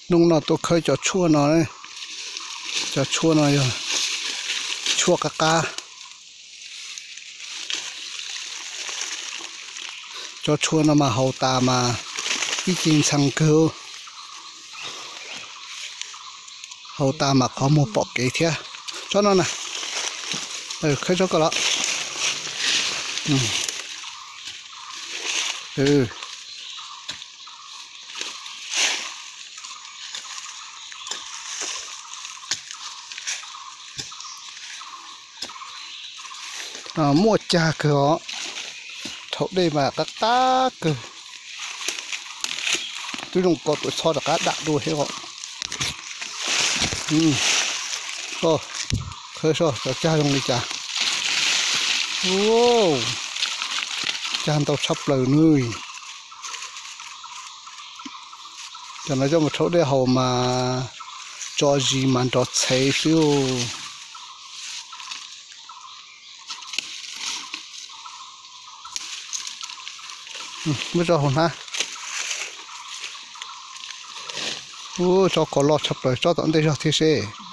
Hnub no tuaj khawb cov tshuaj no, cov tshuaj no yog tshuaj qab qab. Cov tshuaj no mas haus tas mas ib ce ntxhee kawg, haus tas mas qhov muag pom kev thiab. Tsob no na, khawb tsob ko los. Muaj cag kawg os, thaum dej mas qab qab kawg. Twb zoo ko tuam txhob rov qab dam dua thiab os. Khawb soj cov cag zoo li cas. Cag ntau tshaj plaws nawb. Cov no coj mus rhaub dej haus mas tso zis mas nrov txhev xwb. Muab tso hauv hnab. Ub, tsob ko loj tshaj plaws, tsob tom ntej zog thiab seb.